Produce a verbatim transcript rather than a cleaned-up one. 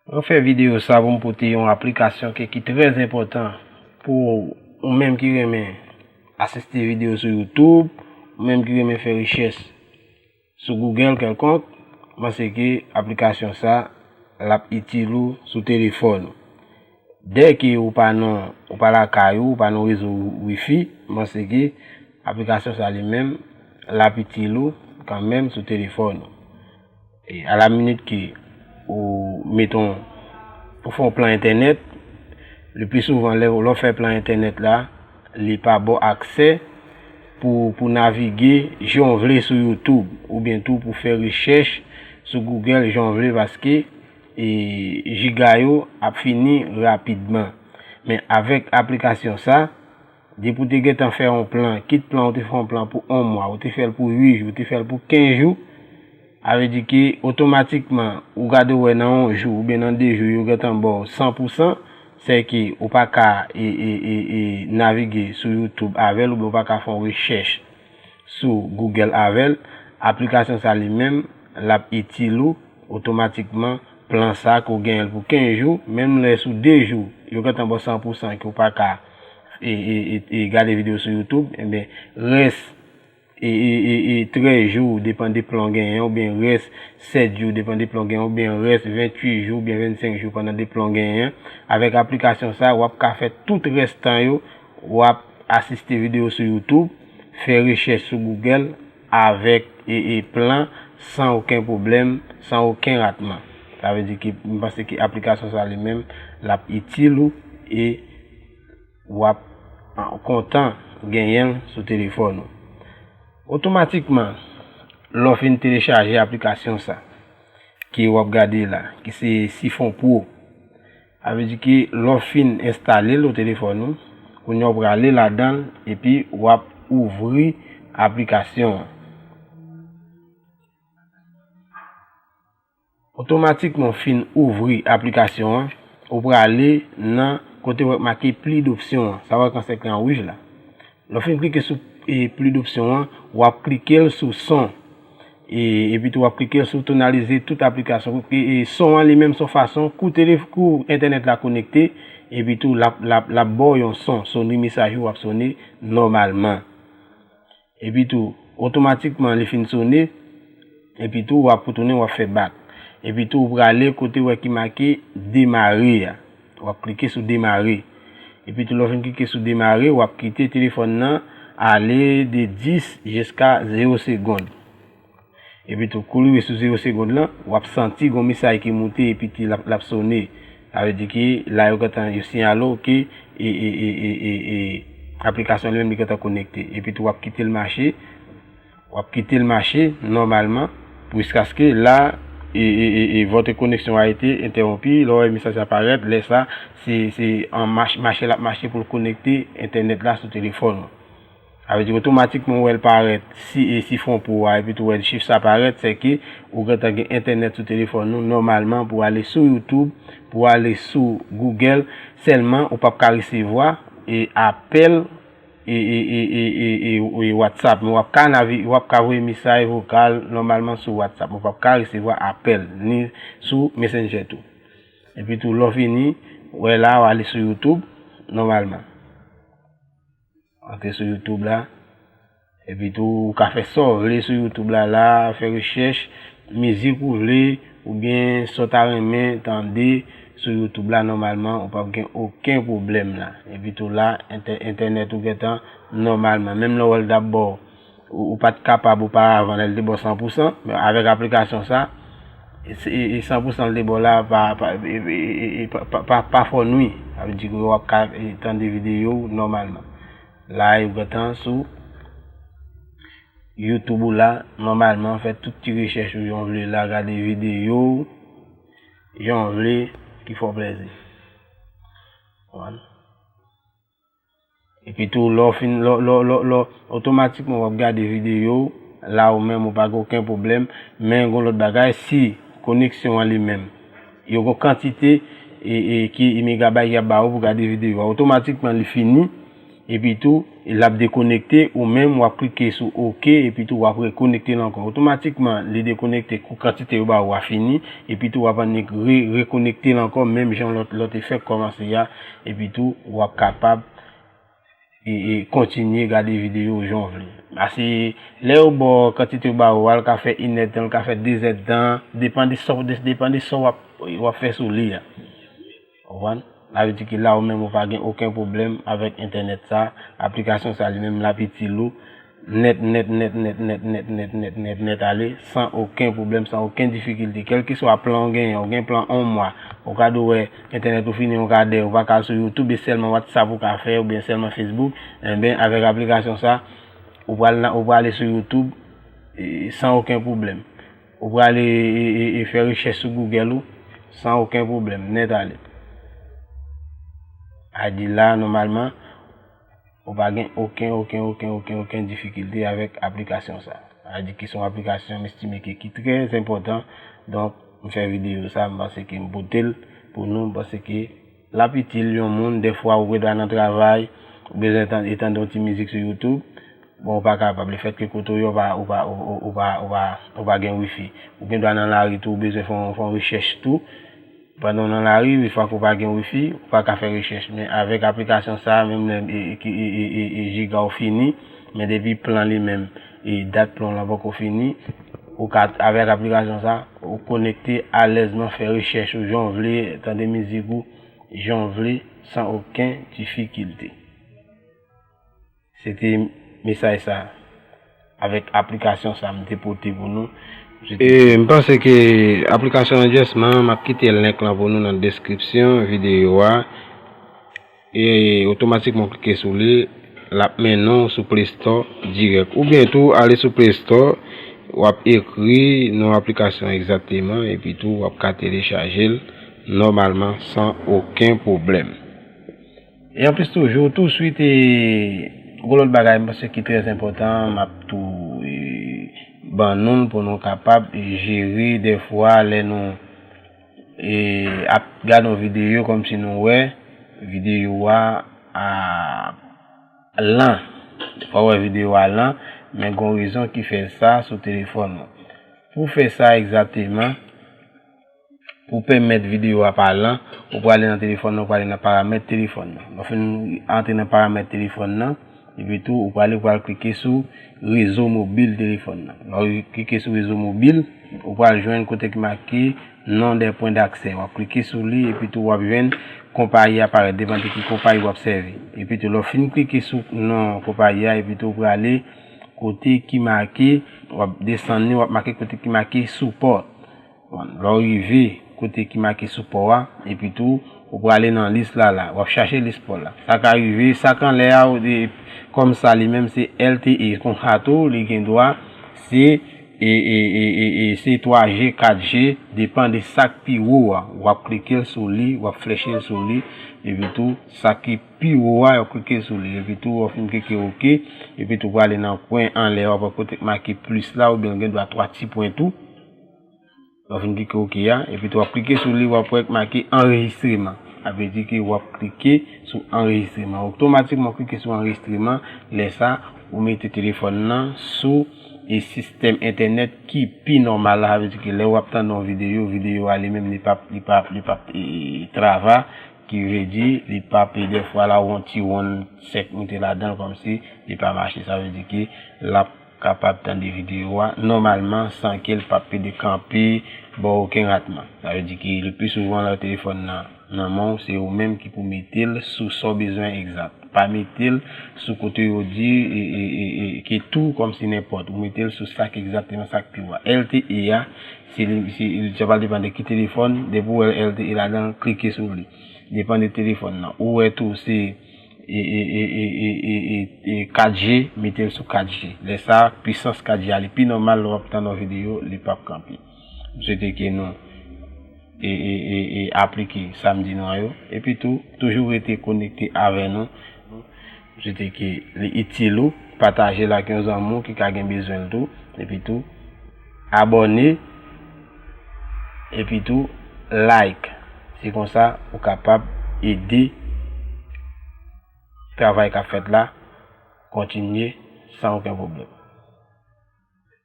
Mwen fè videyo sa pou m pote yon aplikasyon ke ki trè enpòtan pou ou menm ki renmen asiste videyo sou YouTube, ou menm ki renmen fè rechèch sou Google kèlkonk, mwen panse ke aplikasyon sa l ap itil ou sou telefòn ou. Dèke ou pa nan, ou pa lakay ou, ou pa nan rezo wifi, mwen panse ke aplikasyon sa li menm l ap itil ou kanmenm sou telefòn ou. E a la minit ke ou met on, ou fè yon plan entènèt, le pli souvan lè, lè w fè plan entènèt la, li pa ba w aksè pou, pou navige jan w vle sou YouTube, oubyen tou pou fè rechèch sou Google jan w vle, paske e, jiga yo ap fini rapidman. Men avèk aplikasyon sa, depi w te gentan fè yon plan, kit plan ou te fè yon plan pou yon mwa, ou te fè l pou uit jou, ou te fè l pou kenz jou, sa vle di ke otomatikman ou gade w wè nan yon jou oubyen nan de jou yo gentan ba w san pou san, sèke ou pa ka e, e, e, e, navige sou YouTube avè l oubyen ou pa ka fè yon rechèch sou Google avè l, aplikasyon sa li menm, l ap itil ou otomatikman plan sa ke w genyen l pou kenz jou, menm lè sou de jou, yo gentan ba w san pou san ke w pa ka e, e, e, e gade videyo sou YouTube, enben, rès e, e, e, e trèz jou, depann de plan w genyen, oubyen rès sèt jou, depann de plan w genyen, oubyen rès venntuit jou, oubyen vennsenk jou pandan de plan w genyen. Avèk aplikasyon sa, w ap ka fè tout rès tan yo, w ap asiste videyo sou YouTube, fè rechèch sou Google avèk e, e plan san okenn pwoblèm, san okenn ratman. Sa vle di ke m panse ke aplikasyon sa li menm, l ap itil ou e w ap kontan genyen l sou telefòn ou. Otomatikman, lè w fin telechaje aplikasyon sa, ke w ap gade la, ki se Siphon Pro, sa vle di ke lè w fin enstale l o telefòn ou, kounye a w prale ladan l, epi w ap ouvri aplikasyon an. Otomatikman w fin ouvri aplikasyon an, ou prale nan kote w wè k make pli dopsyon an. Sa w wè k an sèk la an wouj la. Lè w fin klike sou e, pli dopsyon an, w ap klike l sou son. E, epi tou w ap klike l sou tonalize tout aplikasyon. E, e son an li menm se yon fason kou telef-, kou entènèt la konekte, epi tou l ap, l ap, l ap ba w yon son, sonri mesaj ou ap sone nòmalman. Epi tou, otomatikman li fin sone, epi tou w ap retounen, w ap fè bak. Epi tou ou prale kote w wè ki make demare a. W ap klike sou demare. Epi tou lè w fin klike sou demare, w ap kite telefòn nan ale de dis jiska zewo segonn. Epi tou kou li rive sou zewo segonn lan, w ap santi gon mesaj ki moute epi ki l ap, l ap sone. Sa vle di ke la yo gentan yo siyale w ke e, e, e, e, e, e, aplikasyon li menm li gentan konekte. Epi tou w ap kite l mache. W ap kite l mache nòmalman jiskaske la e, e, e, e, votre connexion a été interrompue. Lè w wè mesaj sa parèt, lè sa se, se an mach-, mache l ap mache pou l konekte entènèt la sou telefòn ou. Sa vle di otomatikman w wè l parèt si, e, Siphon Pro a, epi tou w wè chif sa parèt, se ke ou gentan gen entènèt sou telefòn ou nòmalman pou w ale sou YouTube, pou w ale sou Google, sèlman ou p ap ka resevwa e apèl e, e, e WhatsApp, men w ap ka navi-, w ap ka voye mesaj vokal nòmalman sou WhatsApp, men w p ap ka resevwa apèl, ni sou Messenger tou. Epi tou lè w fini, w wè la, w ale sou YouTube nòmalman. Antre sou YouTube la. Epi tou, ou ka fè sa w vle sou YouTube la, la, fè rechèch, mizik ou vle, oubyen sa w ta renmen tande sou YouTube la, nòmalman, ou p ap gen okenn pwoblèm la. Epi tou la, entè-, entènèt ou gentan nòmalman. Menm lè w wè l t ap ba w, ou, ou pa t kapab oparavan, lè l te ba w san pou san, men avèk aplikasyon sa, e, e, e san pou san l te ba w la, pa, pa, e, e, e, e, pa, pa, pa, pa fè w nwi. Sa vle di ke w ap ka, e, tande videyo w nòmalman. La, ou gentan sou YouTube ou la, nòmalman, fè tout ti rechèch ou jan w vle la, gade videyo w jan w vle, ki fè w plèzi. Epi tou, lè w fin, lè, lè, lè, lè, otomatikman w ap gade videyo w, la ou menm ou pa gen okenn pwoblèm, men gon lòt bagay, si koneksyon an li menm, yo gon kantite e, e ki, e megabay y ap ba ou pou gade videyo a, otomatikman li fini, epi tou, l ap dekonekte, ou menm w ap klike sou oke, epi tou w ap rekonekte l ankò. Otomatikman, li dekonekte kou kantite yo ba ou a fini, epi tou w ap annik re-, rekonekte l ankò, menm jan lòt, lòt efè k kòmanse a, epi tou w ap kapab e, e kontinye gade videyo w jan w vle. Pase lè yo ba w kantite yo ba ou a, l ka fè inèdtan, l ka fè dezèdtan, depann de sa, de, depann de sa w ap, w ap fè sou li a. Ou konprann? Sa vle di ke la ou menm ou pa gen okenn pwoblèm avèk entènèt sa, aplikasyon sa li menm l ap itil ou nèt, nèt, nèt, nèt ale, san okenn pwoblèm, san okenn difikilte. Kèlkeswa plan ou genyen, ou gen plan yon mwa, ou ka dwe wè entènèt ou fini yon kadè, ou pa ka al sou YouTube, e sèlman WhatsApp ou ka fè, oubyen sèlman Facebook, enben, avèk aplikasyon sa, ou pral nan, ou prale sou YouTube, e, san okenn pwoblèm. Ou prale, e, e, e fè rechèch sou Google ou, san okenn pwoblèm, nèt ale. A di la, nòmalman, ou pa gen okenn, okenn, okenn, okenn, okenn difikilte avèk aplikasyon sa. Sa vle di ki se yon aplikasyon m estime ke ki trè enpòtan. Donk, m fè videyo sa, m panse ke m pote l pou nou, m panse ke l ap itil yon moun. Dèfwa, ou gendwa nan travay, ou bezwen tan-, e tande yon ti mizik sou YouTube. Bon, ou pa kapab. Lefètke kote w ye, ou pa, ou pa, ou, ou, ou pa, ou pa, ou pa gen wifi. Ou gendwa nan lari tou, ou bezwen fè yon, fè yon rechèch tou. Pandan w nan lari, wi, fòk ou pa gen wifi, ou pa ka fè rechèch. Men avèk aplikasyon sa a, menm lè, e, e, ki, e, e, e, e jiga w fini, men depi plan li menm, e dat plan w lan poko fini, ou ka, avèk aplikasyon sa a, ou konekte alèzman, fè rechèch ou jan w vle, tande mizik ou jan w vle, san okenn difikilte. Se te mesaj sa avèk aplikasyon sa m te pote pou nou. E m panse ke aplikasyon an, just man, m ap kite link lan pou nou nan deskripsyon videyo a. E otomatikman w klike sou li, l ap mennen w sou Play Store dirèk. Oubyen tou, ale sou Play Store, w ap ekri non aplikasyon egzakteman, epi tou w ap ka telechaje l nòmalman san okenn pwoblèm. E anplis toujou, touswit, e, gon lòt bagay m panse ki trè enpòtan, m ap tou, e, ban nou l pou nou kapab jere dèfwa lè nou, e, ap gade yon videyo kòmsi nou wè videyo a, a lan. Dèfwa w wè videyo a lan, men gon rezon ki fè sa sou telefòn ou. Pou fè sa egzakteman, Pou pèmèt videyo a pa lan, ou prale nan telefòn nan, ou prale nan paramèt telefòn nan. Lè w fin antre nan paramèt telefòn nan, epi tou ou prale, ou pral klike sou rezo mobil telefòn nan. Lè w klike sou rezo mobil, ou pral jwenn kote ki make nom des points d'accès. W ap klike sou li, epi tou w ap jwenn konpayi a parèt, depann de ki konpayi w ap sèvi. Epi tou lè w fin klike sou non konpayi a, epi tou ou prale kote ki make, w ap desann li, w ap make kote ki make support. Bon, lè w rive kote ki make support a, epi tou, ou prale nan lis la la. W ap chache lis support la. Sa ka rive, sa k anlè a, ou de, kòm sa li menm se L T E, konsa tou, li gen dwa, se, e, e, e, e, e, se twa G, kat G, depann de sa k pi wo a. W ap klike l sou li, w ap flèche l sou li, epi tou, sa ki pi wo a, w ap klike sou li. Epi tou, w ap fin klike oke, epi tou, prale nan kwen anlè a, w ap wè kote k make plis la, oubyen l gen dwa twa ti pwen tou. Lè w fin klike oke a, epi tou w ap klike sou li, w ap wè k make anrejistreman. Sa vle di ke w ap klike sou anrejistreman. Otomatikman w klike sou anrejistreman, lè sa, ou mete telefòn nan sou e sistèm entènèt ki pi nòmal la. Sa vle di ke lè w ap tande yon videyo, videyo a li menm li p ap, li p ap, li p ap, e, e, trava, ki vle di li p ap, e, dèfwa la w wè yon ti wonn sèk moute ladan l kòmsi li pa mache. Sa vle di ke l ap kapab tande videyo a nòmalman san ke l p ap pede kanpe ba w okenn ratman. Sa vle di ke le pli souvan lè telefòn nan nan men w, se ou menm ki pou mete l sou sa w bezwen egzak. Pa mete l sou kote yo di e, e, e, e, ke tou kòmsi nenpòt. Ou mete l sou sa k egzakteman sa k pi wo a. L T E a, se li, se, sa pral depann de ki telefòn. Depi w wè L T E ladan l, klike sou li. Depann de telefòn nan. Ou wè tou se e, e, e, e, e, e, e, e kat G, mete l sou kat G. Lè sa, pwisans kat G a, li pi nòmal, lè w ap tande yon videyo, li p ap kanpe. M swete ke nou e, e, e, e aplike sa m di nou an yo. Epi tou, toujou rete konekte avè nou. M swete ke li itil ou, pataje l ak yon zanmi w ki ka gen bezwen l tou. Epi tou, abòne. Epi tou, like. Se konsa ou kapab ede travay k ap fèt la. kontinye san okenn pwoblèm.